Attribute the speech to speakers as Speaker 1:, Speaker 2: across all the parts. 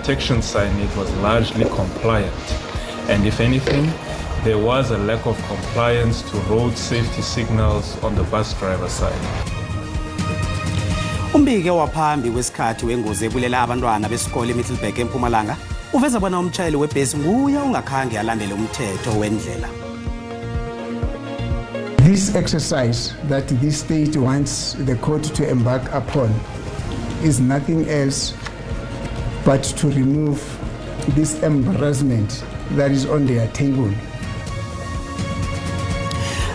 Speaker 1: protection signage was largely compliant. And if anything, there was a lack of compliance to road safety signals on the bus driver side.
Speaker 2: Umbike waphambi kwesikhathi wengozi ebulela abantwana besikole eMiddelburg eMpumalanga uveza bona umtshayeli webhesi nguye ongakhange alandele umthetho wendlela.
Speaker 3: This exercise that this state wants the court to embark upon is nothing else but to remove this embarrassment that is on their table.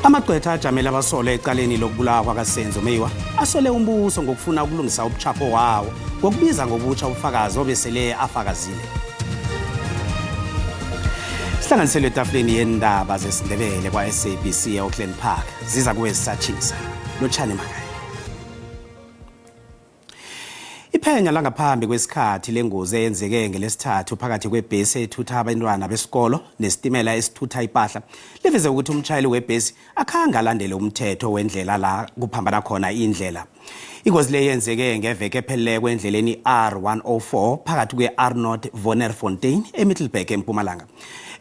Speaker 2: Amagqwetha ajamele abasole ecaleni lokubulawa kwakaSenzo Meyiwa asole umbuso ngokufuna ukulungisa ubuchapho wawo ngokubiza ngobutsha ubufakazi obesele afakazile. Sihlanganiselwe etafuleni yendaba zesiNdebele kwa-SABC e-Auckland Park ziza kuwe zisatshisa. Lotshani emakhaya. Iphenya langaphambi kwesikhathi lengozi eyenzeke ngelesithathu phakathi kwebhesi ethutha abantwana besikolo nesitimela esithutha ipahla liveze ukuthi umshayeli webhesi akhange alandele umthetho wendlela la kuphambana khona indlela. Ingozi le yenzeke ngeveke epheleleko endleleni R104 phakathi kwe-Arnold Vonnerfontein eMiddelburg eMpumalanga.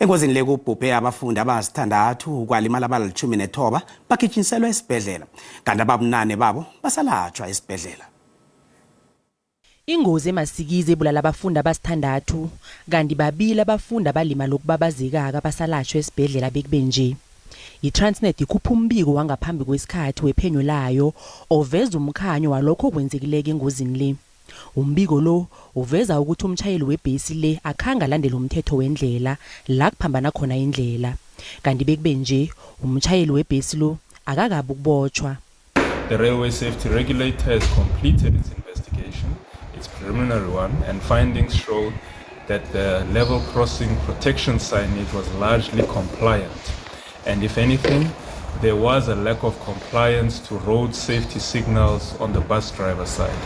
Speaker 2: Engozini le kubhubhe abafundi abasithandathu kwalimala abalitjhumi nethoba bagijinyiselwa esibhedlela kanti ababunane babo basalatshwa esibhedlela.
Speaker 4: Ingozi emasikizi ebulala abafundi abasithandathu kanti babili abafundi abalimala okubabazekako abasalatshwa esibhedlela bekube nje. I-Transnet ikhupha umbiko wangaphambi kwesikhathi wephenyo layo oveza umkhanyo walokho okwenzekileko engozini le. Umbiko lo uveza ukuthi umtjhayeli webhesi le akhange alandele umthetho wendlela la kuphambana khona indlela. Kanti bekube nje umtjhayeli webhesi lo akakabi ukubotjhwa.
Speaker 1: The Railway Safety Regulator has completed its investigation, its preliminary one, and findings show that the level crossing protection signage was largely compliant. And if anything, there was a lack of compliance to road safety signals on the bus driver side.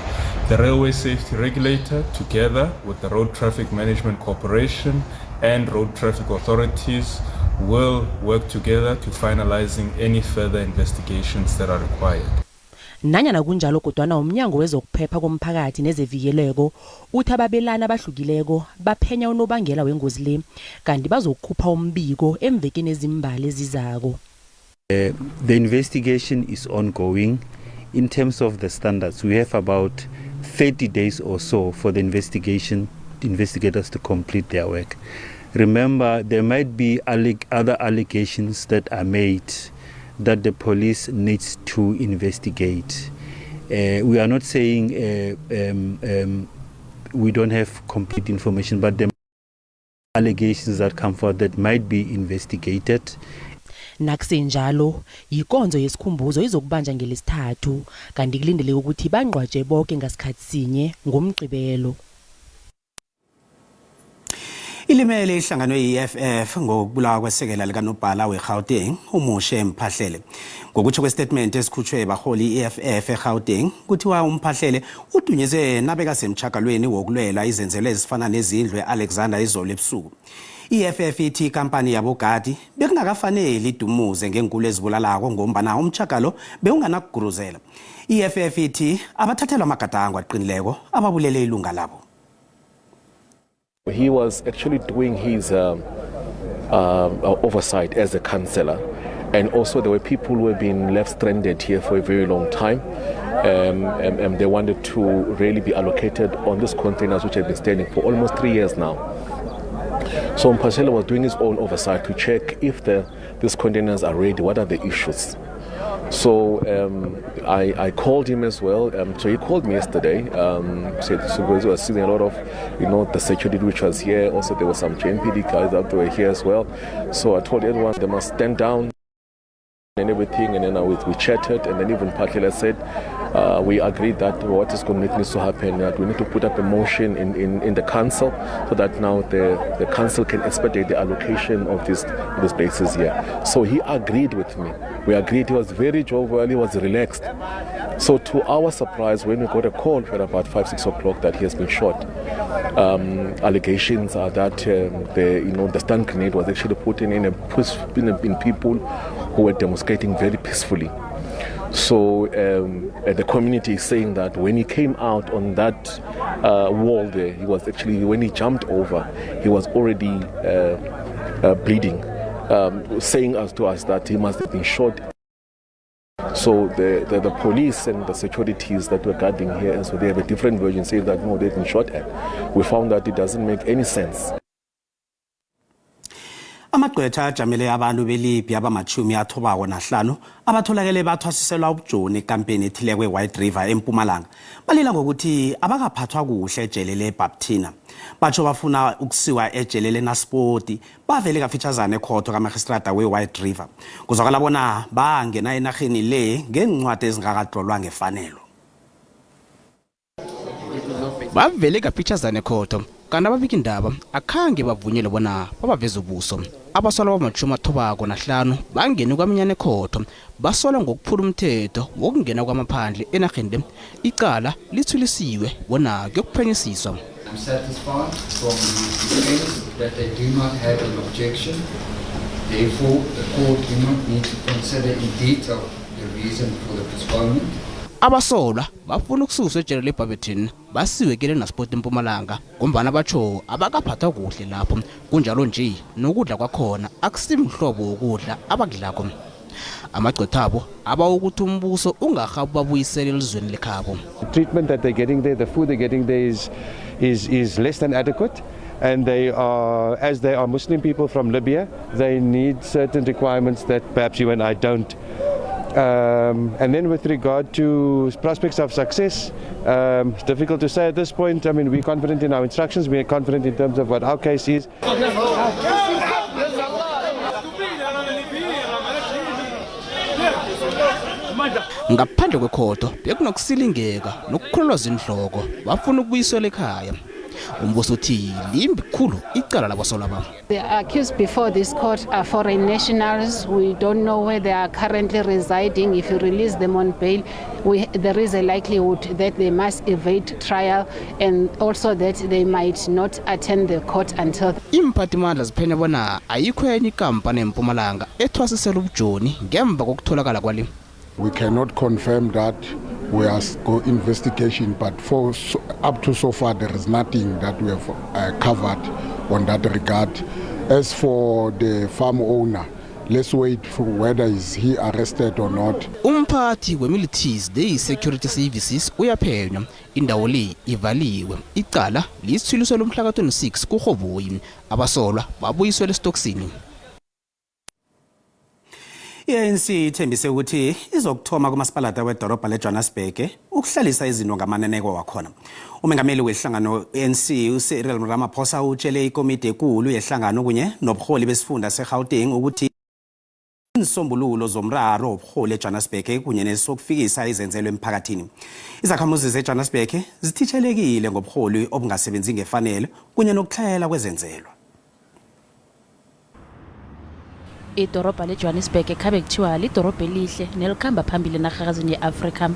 Speaker 1: The Railway Safety Regulator, together with the Road Traffic Management Corporation and road traffic authorities, will work together to finalizing any further investigations that are required.
Speaker 4: Nanyana kunjalo kodwana umnyango wezokuphepha komphakathi nezevikeleko uthi ababelani abahlukileko baphenya unobangela wengozi le kanti bazokukhupha umbiko emvekeni ezimbali ezizako.
Speaker 5: The investigation is ongoing. In terms of the standards, we have about 30 days or so for the investigators to complete their work. Remember, there might be other allegations that are made that the police needs to investigate. We are not saying we don't have complete information, but there are allegations that come forward that might be investigated.
Speaker 4: Nakusenjalo, yikonzo yesikhumbuzo izokubanja ngelesithathu kanti kulindeleke ukuthi bangcwatje bonke ngasikhathi sinye ngomgqibelo.
Speaker 2: Ilimele ihlangano ye-EFF ngokubulawa kwesekela likanobhala weGauteng uMoshe Mphahlele. Ngokutsho kwestatement esikhutshwe baholi i-EFF eGauteng, kuthiwa uMphahlele udunyiswe nabekasemtshagalweni wokulwela izenzelo ezifana nezindlu e-Alexander izolo ebusuku. I-EFF ithi ikampani yabogadi bekungakafaneli idumuze ngeenkulu ezibulalako ngombana umtshagalo bewunganakuguruzela. I-EFF ithi abathathelwa amagadango aqinileko ababulele ilunga labo.
Speaker 6: He was actually doing his oversight as a councillor, and also there were people who have been left stranded here for a very long time. And they wanted to really be allocated on these containers which have been standing for almost 3 years now. So Mphahlele was doing his own oversight to check if these containers are ready, what are the issues. So I called him as well. So he called me yesterday. Said so because he was seeing a lot of the security which was here. Also, there were some JMPD guys that were here as well. So I told everyone they must stand down and everything. And then we chatted, and then even Mphahlele said we agreed that what is going to need to happen, that we need to put up a motion in the council so that now the council can expedite the allocation of these places here. So he agreed with me. We agreed. He was very jovial. He was relaxed. So to our surprise, when we got a call at about 5, 6 o'clock that he has been shot, allegations are that the you know the stun grenade was actually put in people who were demonstrating very peacefully. So the community is saying that when he came out on that wall there, he was actually, when he jumped over, he was already bleeding, saying to us that he must have been shot. So the police and the securities that were guarding here, and so they have a different version saying that no, they've been shot at. We found that it doesn't make any sense.
Speaker 2: Amagqwetha ajamele abantu beLibya abama-95 abatholakele bathwasiselwa ubujoni ekampeni ethileko e-White River eMpumalanga balila ngokuthi abakaphathwa kuhle ejele leBarberton. Batsho bafuna ukusiwa ejele leNaspoti. Bavele kafitshazana ekhotho kamarhistrada we-White River. Kuzwakala bona bangena enarheni le ngeencwadi ezingakatlolwa ngefanelo.
Speaker 7: Bavele kafitshazana ekhotho, kanti ababikindaba akhange bavunyelwe bona babaveze ubuso. Abasolwa abama-95 bangene kwaminyana ekhotho, basolwa ngokuphula umthetho wokungena kwamaphandle enarheni le. Icala lithulisiwe bona kuyokuphenyisiswa.
Speaker 8: I'm satisfied from the defense that they do not have an objection. Therefore, the court do not need to consider in detail the reason for the postponement.
Speaker 7: Abasolwa bafuna ukususwa ejele leBarberton basiwe kele Naspoti eMpumalanga, ngombana batsho abakaphathwa kuhle lapho. Kunjalo nje nokudla kwakhona akusimhlobo wokudla abakudlako. Amagqwethabo abawa ukuthi umbuso ungarhabi babuyisele elizweni lekhabo.
Speaker 9: The treatment that they're getting there, the food they're getting there is less than adequate. And they are, as they are Muslim people from Libya, they need certain requirements that perhaps you and I don't. And then with regard to prospects of success, it's difficult to say at this point. I mean, we're confident in our instructions. We're confident in terms of what our case is.
Speaker 7: Ngaphandle kwekhotho bekunokusilingeka nokukhulelwa zinhloko, bafuna ukubuyiselwa ekhaya. Umbuso uthi limbi khulu icala labasolwa ba.
Speaker 10: The accused before this court are foreign nationals. We don't know where they are currently residing. If you release them on bail, there is a likelihood that they must evade trial and also that they might not attend the court until.
Speaker 7: Imphathimandla ziphenya bona ayikho enye ikampani eMpumalanga ethwasisela ubujoni ngemva kokutholakala kwale.
Speaker 11: We cannot confirm that. We are go investigation, but for so, up to so far there is nothing that we have covered on that regard. As for the farm owner, let's wait for whether is he arrested or not.
Speaker 7: Umphathi we-Milites Day Security Services uyaphenywa. Indawo le ivaliwe. Icala lisithuliswe mhla ka-26 kuRhoboyi. Abasolwa babuyiswe esitokisini.
Speaker 2: I-ANC ithembise ukuthi izokuthoma kumasipalata wedorobha leJohannesburg ukuhlalisa izinto ngamaneneko wakhona. Umengameli wehlangano ANC uCyril Ramaphosa utshele ikomiti ekulu yehlangano kunye nobuholi besifunda seGauteng ukuthi insombululo zomraro wobuholi eJohannesburg kunye nesokufikisa izenzelo emphakathini. Izakhamuzi zeJohannesburg zithitshelekile ngobuholi obungasebenzi ngefanelo kunye nokuhlayela kwezenzelwa.
Speaker 12: Idorobha leJohannesburg ekhabe kuthiwa lidorobha elihle nelikhamba phambili enarhakazini ye-Afrika.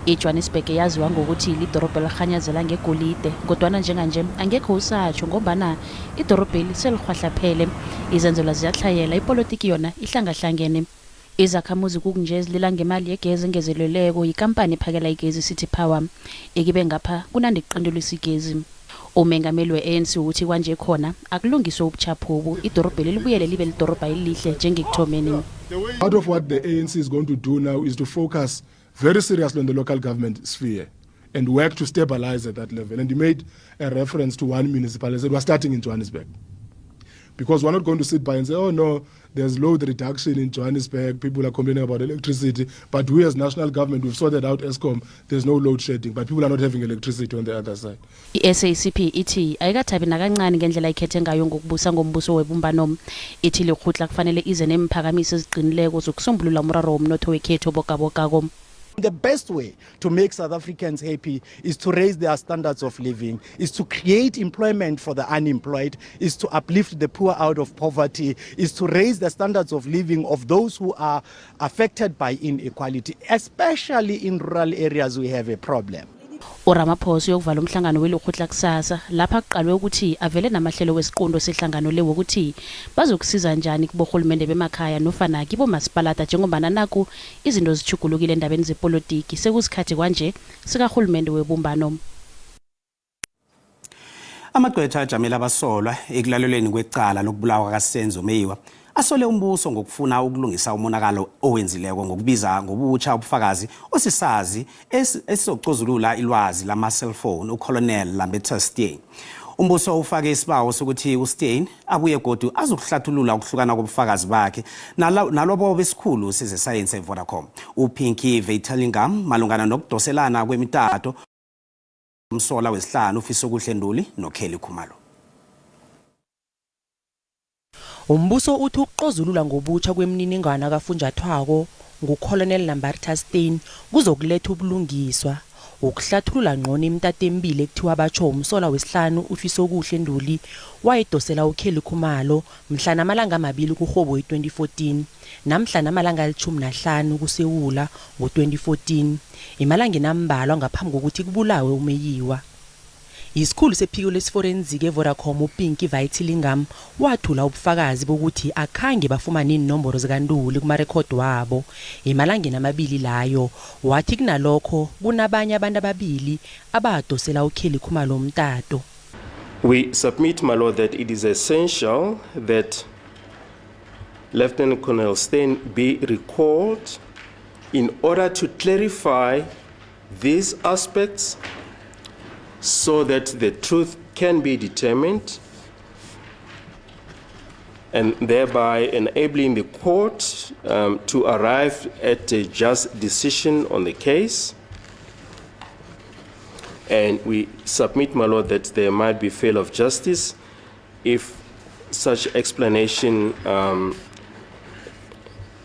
Speaker 12: IJohannesburg yaziwa ngokuthi lidorobha elirhanyazela ngegolide, kodwana njenganje angekho usatsho, ngombana idorobheli selirhwahlaphele, izenzelwa ziyatlhayela, ipolitiki yona ihlangahlangene. Izakhamuzi kukunje zilila ngemali yegezi engezelelweko yikampani ephakela igezi City Power, ekibe ngapha kunandi kuqinteliswa igezi. Umengameli we-ANC uthi kwanje khona akulungiswe ubuchaphobu, idorobheli libuyele libe lidorobha elihle njengekuthomeni.
Speaker 13: Part of what the ANC is going to do now is to focus very seriously on the local government sphere and work to stabilize at that level. And he made a reference to one municipality. We're starting in Johannesburg. Because we're not going to sit by and say, oh no, there's load reduction in Johannesburg, people are complaining about electricity, but we as national government, we've sorted out Eskom, there's no load shedding, but people are not having electricity on the other side.
Speaker 12: I-SACP ithi ayikathabi nakancane ngendlela ikhethe ngayo ngokubusa ngombuso webumbano. Ithi lekgotla kufanele ize neemphakamiso eziqinileko zokusombulula umraro womnotho wekhethu obogabogako.
Speaker 14: The best way to make South Africans happy is to raise their standards of living, is to create employment for the unemployed, is to uplift the poor out of poverty, is to raise the standards of living of those who are affected by inequality. Especially in rural areas, we have a problem.
Speaker 12: URamaphosa uyokuvala umhlangano welekgotla kusasa lapha kuqalwe ukuthi avele namahlelo wesiqunto sehlangano le wokuthi bazokusiza njani kiborhulumende bemakhaya nofana kibomasipalata njengombana naku izinto zitjhugulukile endabeni zepolitiki sekusikhathi kwanje sikarhulumende webumbano.
Speaker 2: Amagqwetha ajamele abasolwa ekulalelweni kwecala lokubulawa kaSenzo Meyiwa asole umbuso ngokufuna ukulungisa umonakalo owenzileko ngokubiza ngobutsha ubufakazi osisazi esizocozulula ilwazi lama-cellphone uColonel Lambertus Steyn. Umbuso ufake isibawo sokuthi uSteyn abuye godu azokuhlathulula ukuhlukana kobufakazi bakhe nalobo besikhulu sezesayensi eVodacom uPinky Vythilingam malungana nokudoselana kwemitato umsola wesihlanu uFisokuhle Ntuli noKelly Khumalo.
Speaker 4: Umbuso uthi ukuqozulula ngobutsha kwemininingwana kafunjathwako nguColonel Lambertus Steyn kuzokuletha ubulungiswa ukuhlathulula ngcono imitato emibili ekuthiwa batsho umsola wesihlanu uFisokuhle Ntuli wayidosela uKelly Khumalo mhlana amalanga amabili kuRhoboyi 2014 namhlana amalanga ali-15 kuSewula ngo-2014 emalangeni ambalwa ngaphambi kokuthi kubulawe uMeyiwa. Isikhulu sephiko lesiforenziki eVodacom uPinky Vythilingam wathula ubufakazi bokuthi akhange bafumane iinomboro zikaNtuli kumarekhodi wabo emalangeni amabili layo wathi kunalokho kunabanye abantu ababili abadosela uKelly Khumalo umtato.
Speaker 15: We submit, my lord, that it is essential that Lieutenant Colonel Steyn be recalled in order to clarify these aspects so that the truth can be determined and thereby enabling the court to arrive at a just decision on the case. And we submit, my lord, that there might be fail of justice if such explanation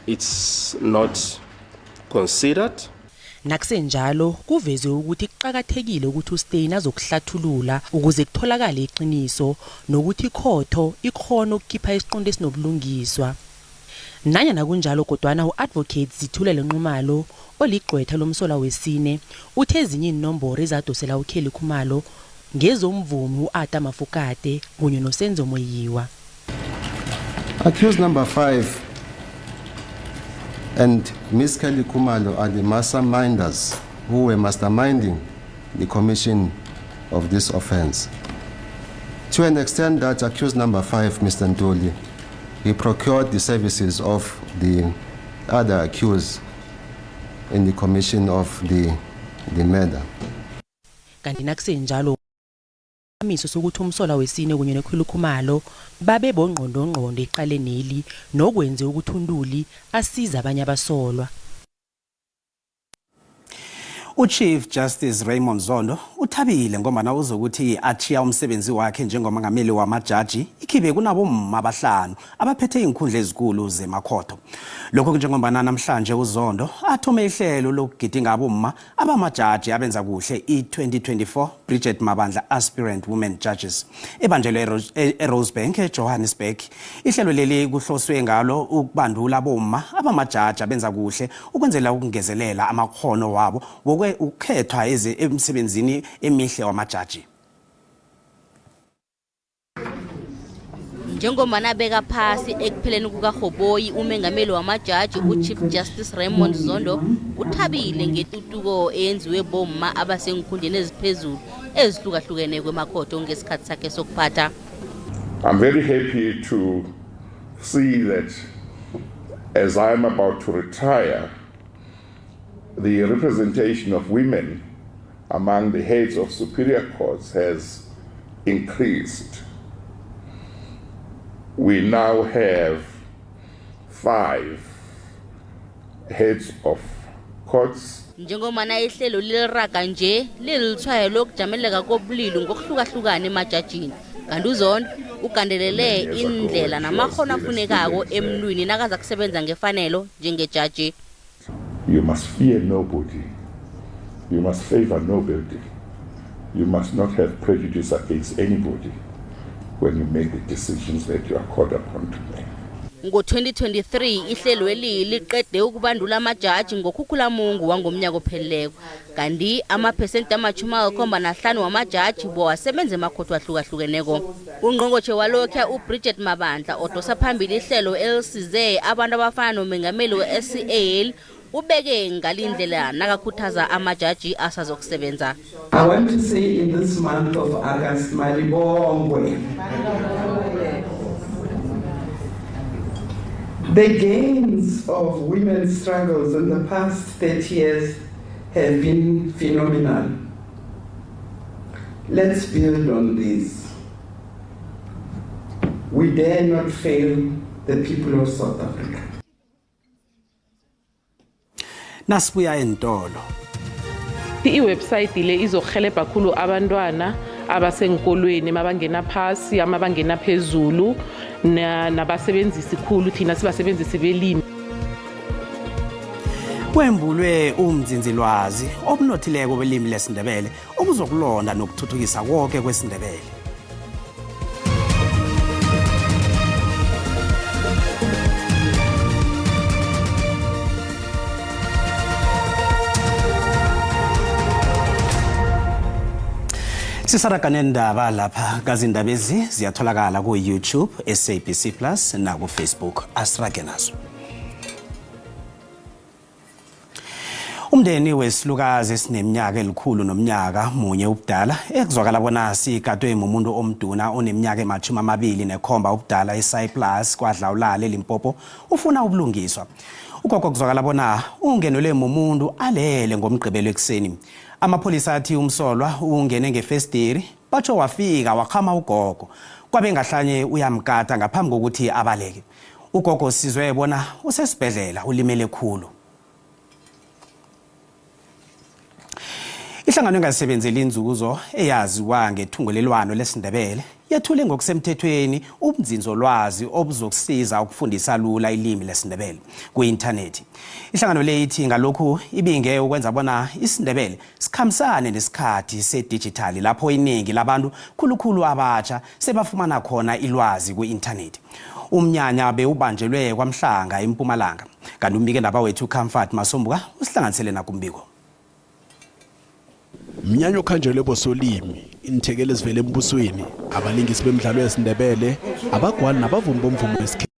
Speaker 15: it's not considered.
Speaker 4: Nakusenjalo kuvezwe ukuthi kuqakathekile ukuthi uSteyn azokuhlathulula ukuze kutholakale iqiniso nokuthi ikhotho ikhona ukukhipha isiqunto esinobulungiswa. Nanyana kunjalo kodwana u-advocate Zithulele Nxumalo oligqwetha lomsola wesine uthe ezinye iinomboro ezadosela uKelly Khumalo ngezomvumi u-Ata Mafokate kunye noSenzo Meyiwa.
Speaker 16: Accused number 5 and Miss Kelly Khumalo are the masterminders who were masterminding the commission of this offense. To an extent that accused number 5, Mr. Ntuli, he procured the services of the other accused in the commission of the murder.
Speaker 4: Kanti nakusenjalo imiso sokuthi umsola wesine kunye noKelly Khumalo babe bongqondongqondo eqaleneli nokwenze ukuthi uNtuli asize abanye abasolwa.
Speaker 2: uChief Justice Raymond Zondo uthabile ngombana uzokuthi achiya umsebenzi wakhe njengomongameli wamajaji ikhibe kunabomma abahlanu abaphethe iinkhundla ezikulu zemakhotho. Lokho kunjengombana namhlanje uZondo athome ihlelo lokugidinga abomma abamajaji abenza kuhle i-2024 Bridget Mabandla Aspirant Women Judges ebanjelwe eRosebank eJohannesburg. Ihlelo leli kuhloswe ngalo ukubandula abomma abamajaji abenza kuhle ukwenzela ukungezelela amakhono wabo wokukhethwa emsebenzini emihle wamajaji.
Speaker 17: Njengombana beka phasi ekupheleni kukaRhoboyi, umengameli wamajaji uChief Justice Raymond Zondo uthabile ngetuthuko eyenziwe bomma abasengikhundleni eziphezulu ezihlukahlukene kwemakhotho ngesikhathi sakhe sokuphatha.
Speaker 18: I'm very happy to see that as I'm about to retire, the representation of women among the heads of superior courts has increased. We now have 5 heads of courts.
Speaker 17: Njengomana ihlelo liliraga nje lilithwayo lokujameleka kobulili ngokuhlukahlukana emajajini, kanti uZondo ugandelele indlela namakhono afunekako emntwini nakaza kusebenza ngefanelo njengejaji.
Speaker 18: You must fear nobody. You must favor nobody. You must not have prejudice against anybody when you make the decisions that you are called upon to make.
Speaker 17: Ngo-2023 ihlelweli liqede ukubandula amajaji ngokhukhulamungu wangomnyaka opheleleko, kanti amaphesenti ama-75 wamajaji bowasebenza emakhotho ahlukahlukeneko. Ungqongqotjhe walokhuya uBridget Mabandla odosa phambili ihlelo elisize abantu abafana nomengameli we-SCA ubeke ngalindlela nakakhuthaza amajaji asazokusebenza.
Speaker 19: I want to say in this month of August, Malibongwe. The gains of women's struggles in the past 30 years have been phenomenal. Let's build on this. We dare not fail the people of South Africa.
Speaker 2: Nasibuya entolo.
Speaker 20: I-website le izokuhelebha khulu abantwana abasenkolweni mabangena phasi, amabangena phezulu, nabasebenzisi khulu thina sibasebenzisi belimi.
Speaker 2: Kwembulwe umzinzilwazi obunothileko belimi lesiNdebele obuzokulonda nokuthuthukisa konke kwesiNdebele. Sisaraga nendaba lapha kazindaba ezi ziyatholakala ku-YouTube, SABC Plus naku-Facebook. Asirage nazo. Umndeni wesilukazi esineminyaka 101 ubudala ekuzwakala bona sigadwe mumuntu omduna oneminyaka ema-27 ubudala eSaaiplaas kwaDlawulale eLimpopo ufuna ubulungiswa. Ugogo kuzwakala bona ungenelwe mumuntu alele ngomgqibelo ekuseni. Amapholisa athi umsolwa ungene ngefestiri batsho wafika wakhama ugogo kwabe ngahlanye uyamkata ngaphambi kokuthi abaleke. Ugogo sizwe bona usesibhedlela ulimele khulu. Ihlangano engasebenzeli inzuzo eyaziwa ngethungelelwano lesiNdebele yethule ngokusemthethweni ubunzinzolwazi obuzokusiza ukufundisa lula ilimi lesiNdebele ku-inthanethi. Ihlangano le ithi ngalokhu ibinge ukwenza bona isiNdebele sikhambisane nesikhathi sedijithali lapho iningi labantu khulukhulu abatsha sebafumana khona ilwazi ku-inthanethi. Umnyanya bewubanjelwe kwaMhlanga eMpumalanga. Kanti umbikendaba wethu Comfort Masombuka usihlanganisele nakumbiko.
Speaker 21: Mnyanya okhanjelwe bosolimi, iinthekeli ezivela embusweni, abalingisi bemidlalo yesiNdebele, abagwali nabavumi bomvumo wesikhethu.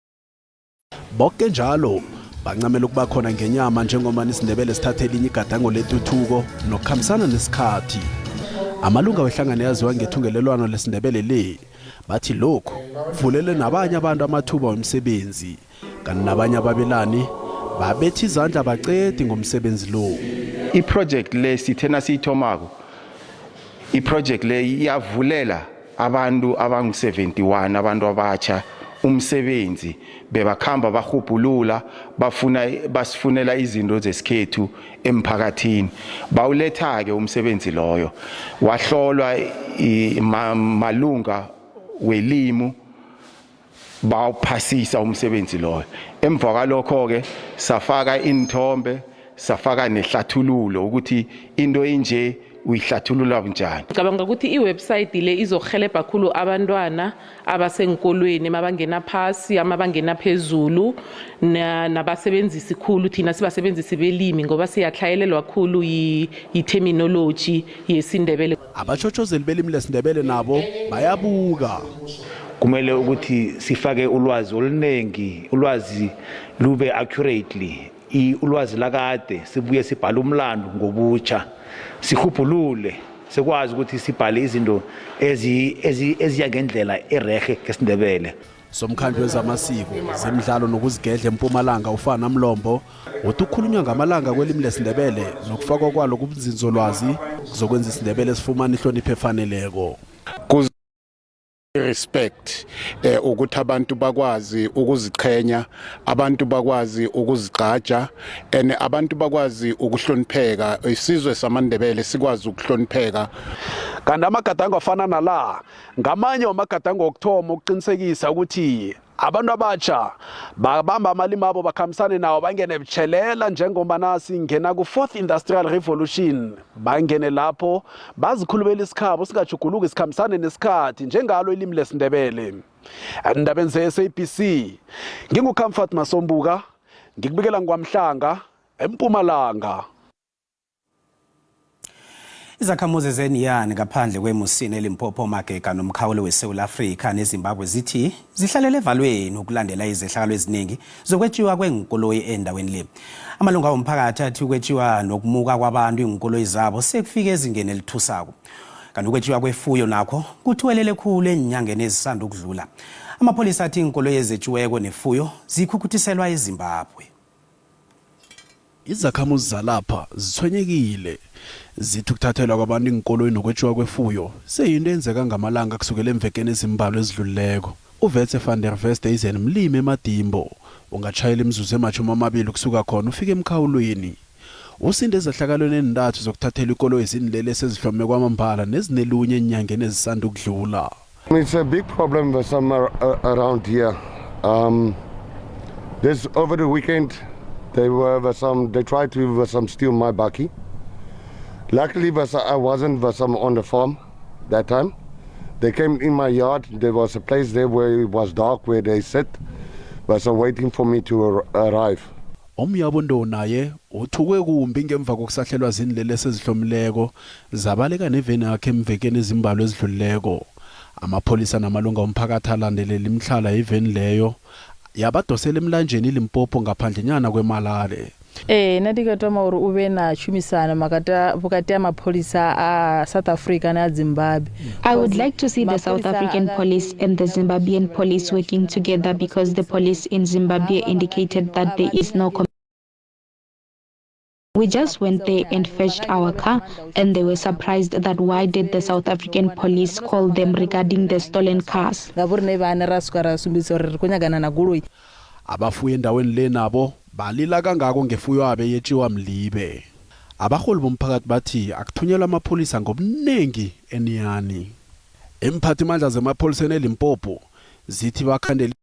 Speaker 21: Boke njalo bancamela ukuba khona ngenyama njengoba isiNdebele sithatha elinye igadango letuthuko nokukhambisana nesikhathi. Amalunga wehlangano yaziwa ngethungelelwano lesiNdebele le bathi lokhu kuvulele nabanye abantu amathuba wemisebenzi kanti nabanye ababelani babetha izandla bacedi ngomsebenzi lo.
Speaker 22: I-project le sithena siyithomako, i-project le iyavulela abantu abangu-71 abantu abatsha umsebenzi, bebakhamba bahubhulula bafuna basifunela izinto zesikhethu emphakathini. Bawuletha-ke umsebenzi loyo, wahlolwa malunga welimu, bawuphasisa umsebenzi loyo. Emva kwalokho-ke safaka iinthombe, safaka nehlathululo ukuthi into enje uyihlathulula njani.
Speaker 20: Ngicabanga ukuthi i-website le izokuhelebha khulu abantwana abasenkolweni mabangena phasi, amabangena phezulu, nabasebenzisi khulu thina sibasebenzisi belimi ngoba siyatlhayelelwa khulu yi-terminology yesiNdebele.
Speaker 21: Abatjhotjhozeli belimi lesiNdebele nabo bayabuka.
Speaker 23: Kumele ukuthi sifake ulwazi oluningi, ulwazi lube accurately, ulwazi lakade, sibuye sibhale umlando ngobutsha, sihubhulule, sikwazi ukuthi sibhale izinto eziya ngendlela erehe ngesiNdebele.
Speaker 21: Somkhandlu wezamasiko, zemidlalo nokuzigedla eMpumalanga ufana Mlombo uthi ukukhulunywa ngamalanga kwelimi lesiNdebele nokufakwa kwalo kubunzinzolwazi kuzokwenza isiNdebele sifumane ihlonipho efaneleko.
Speaker 11: Respect ukuthi abantu bakwazi ukuziqhenya, abantu bakwazi ukuzigqaja, and abantu bakwazi ukuhlonipheka, isizwe samaNdebele sikwazi ukuhlonipheka.
Speaker 21: Kanti amagadango afana nala ngamanye wamagadango okuthoma ukuqinisekisa ukuthi Abantu abatsha babamba amalimi abo bakhambisane nawo bangene butshelela njengombana singena ku-fourth industrial revolution. Bangene lapho bazikhulumela isikhabo singajuguluki sikhambisane nesikhathi njengalo ilimi lesiNdebele. Endabeni ze-SABC nginguComfort Masombuka ngikubikela ngkwamhlanga eMpumalanga.
Speaker 2: Izakhamuzi zeniyani ngaphandle kwemusini eLimpopo magega nomkhawulo weSewula Afrika neZimbabwe zithi zihlalele evalweni ukulandela izehlakalo eziningi zokwetshiwa kweenkoloyi endaweni le. Amalunga womphakathi athi ukwetshiwa nokumuka kwabantu iinkoloyi zabo sekufike ezingeni elithusako. Kanti ukwetshiwa kwefuyo nakho kuthuwelele khulu eenyangeni ezisanda ukudlula. Amapholisa athi iinkoloyi ezetshiweko nefuyo zikhukhuthiselwa eZimbabwe.
Speaker 21: Izakhamuzi zalapha zitshwenyekile. Zithi ukuthathelwa kwabantu iinkoloyi nokwetjiwa kwefuyo seyinto eyenzeka ngamalanga kusukela eemvekeni ezimbalwa ezidlulileko. UVetse van der Westhuizen mlimi eMadimbo. Ungatjhayela imizuzu ematjhumi amabili ukusuka khona ufike emkhawulweni. Usinde ezehlakalweni eentathu zokuthathelwa ikoloyi ziinlelesi ezihlome kwamambala nezinelunya eenyangeni ezisanda ukudlula.
Speaker 1: It's a big problem with some around here. This over the weekend, they were some. They tried to some steal my bakkie. Luckily, was I wasn't was some on the farm that time. They came in my yard. There was a place there where it was dark, where they sit, was waiting for me to arrive.
Speaker 21: Umyabo Ndo naye uthukwe kumbi ngemva kokusahlelwa ziinlelesi ezihlomileko zabaleka neveni yakhe emvekeni ezimbalwa ezidlulileko. Amapholisa namalunga womphakathi alandelela imitlhala yeveni leyo yabadosela emlanjeni iLimpopo ngaphandlenyana kweMalale.
Speaker 3: Ee, nṋe ndi nga tama uri u vhe na tshumisano vhukati ha mapholisa a South Africa na a Zimbabwe.
Speaker 5: I would like to see the South African police and the Zimbabwean police working together because the police in Zimbabwe indicated that there is no We just went there and fetched our car, and they were surprised that why did the South African police call them regarding the stolen cars.
Speaker 3: Nga vho riṋe vhaṋe ra swika ra sumbedzisa uri ri khou nyagana na goloi.
Speaker 21: Abafuyi endaweni le nabo balila kangako ngefuyo yabo eyetjiwa mlibe. Abarholi bomphakathi bathi akuthunyelwa amapholisa ngobunengi eNiyani. Iimphathimandla zemapholiseni eLimpopo zithi bakhandela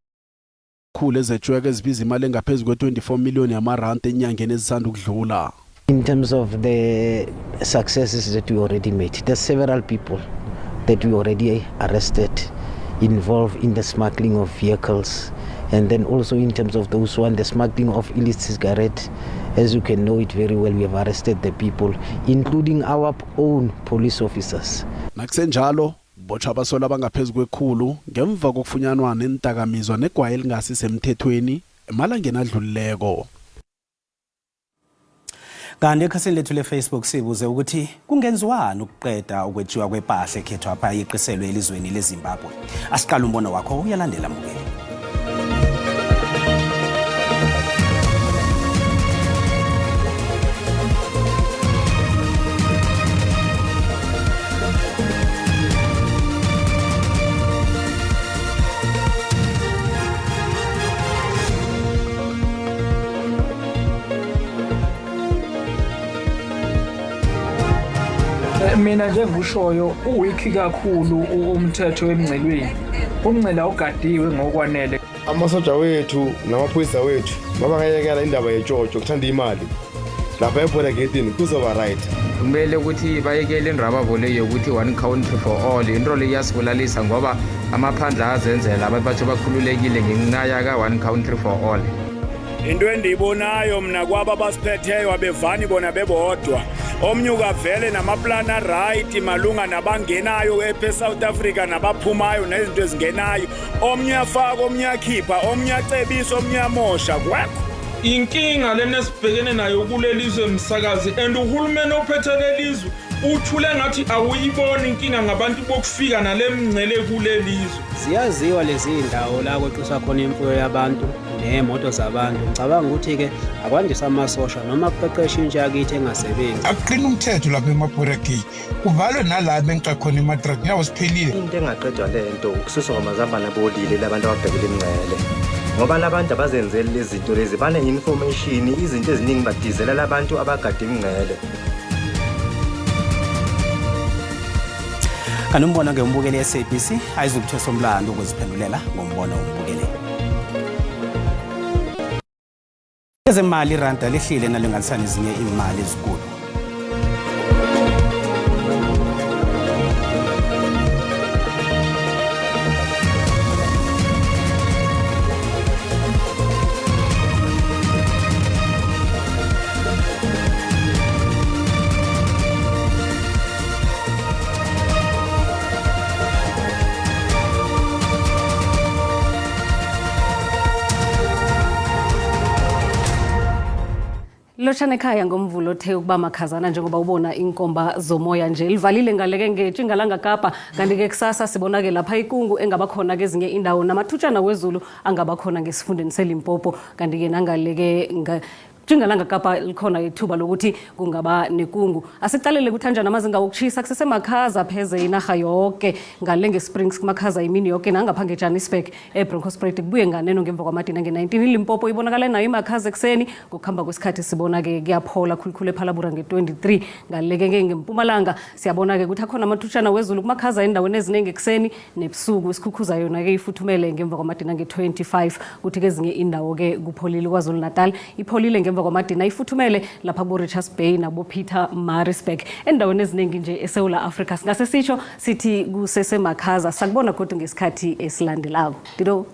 Speaker 21: khulu ezetjiweko ezibiza imali engaphezu kwe-24 miliyoni yamaranda enyangeni ezisanda ukudlula.
Speaker 24: In terms of the successes that we already made, there's several people that we already arrested involved in the smuggling of vehicles, and then also in terms of those one, the smuggling of illicit cigarette. As you can know it very well, we have arrested the people, including our own police officers.
Speaker 21: Nakusenjalo botjhwa abasolwa abangaphezu kwekhulu ngemva kokufunyanwa neendakamizwa negwayi elingasi semthethweni emalangeni adlulileko.
Speaker 2: Kanti ekhasini lethu le-Facebook sibuze ukuthi kungenziwani ukuqeda ukwetshiwa kwepahla ekhethwapha iqiselwe elizweni leZimbabwe. Asiqale umbono wakho uyalandela mbukeli.
Speaker 25: Mina njengishoyo uweak kakhulu umthetho emngcelweni. Umngcele awugadiwe ngokwanele.
Speaker 26: Amasoja wethu namaphoyisa wethu mabangayekela indaba yetshotshо kuthanda imali lapha eborder gate kuzoba right.
Speaker 8: Kumele ukuthi bayekele indaba bo le yokuthi one country for all. Into le iyasibulalisa ngoba amaphandle azenzela abantu batsho bakhululekile ngenxa yaka one country for all.
Speaker 27: Into endiyibonayo mna kwaba basiphetheyo abevani bona bebodwa. Omnye ukavele namaplani aright malunga nabangenayo epha eSouth Africa nabaphumayo nezinto ezingenayo. Omnye uyafaka, omnye uyakhipha, omnye uyacebisa, omnye uyamosha kwekho.
Speaker 28: Inkinga lena esibhekene nayo kulelizwe msakazi, and uhulumeni ophethe lelizwe uthule ngathi awuyiboni inkinga ngabantu bokufika nale mngcele kulelizwe.
Speaker 29: Ziyaziwa lezi ndawo la kweqiswa khona imfuyo yabantu nemoto zabantu. Ngicabanga ukuthi-ke akwandisa amasosha noma kuqeqesha intsha yakithi engasebenzi.
Speaker 30: Akuqina umthetho lapha ema-border gate, kuvalwe nala benqa khona ema-truck nyawo siphelile.
Speaker 31: Into engaqedwa le nto ukususwa kwamazambane abolile labantu ababhekele imingcele, ngoba labantu abazenzeli lezi zinto lezi bane-information, izinto eziningi badizela labantu abagade imingcele.
Speaker 2: Kanti umbono ngeUmbukeli SABC ayizukuthwesa umlando ukuziphendulela ngombono wombukeli. Ezemali, iranda lihlile nalinganisana ezinye imali ezikulu.
Speaker 4: Lotshana ekhaya ngomvulo othe ukuba makhazana, njengoba ubona inkomba zomoya nje livalile ngaleke ngetjingalanga Kapa. Kanti-ke kusasa sibona-ke lapha ikungu engaba khona kezinye indawo namathutshana wezulu angaba khona ngesifundeni seLimpopo. Kanti-ke nangaleke Tjingalanga Kapa likhona ithuba lokuthi kungaba nekungu. Asiqalele kuthanjana amazinga wokushisa, kusesemakhaza pheze inarha yonke. Ngale nge-Springs kumakhaza imini yonke, nangapha ngeJohannesburg, eBronkhorstspruit kubuye nganeno ngemva kwamadina nge-19. ILimpopo ibonakala nayo imakhaza ekuseni, ngokuhamba kwesikhathi sibona-ke kuyaphola khulukhulu ePhalabura nge-23. Ngaleke-ke ngeMpumalanga siyabona-ke ukuthi akhona amathutshana wezulu, kumakhaza endaweni eziningi ekuseni nebusuku. Isikhukhuza yona-ke ifuthumele ngemva kwamadina nge-25, kuthi kezinye indawo-ke kupholile. KwaZulu Natal ipholile ngemva kwamadina, ifuthumele lapha kubo-Richards Bay nabo-Pietermaritzburg. Endaweni eziningi nje eSewula Afrika singase sitsho sithi kusesemakhaza. Sakubona kodwa ngesikhathi esilandelako. Dido.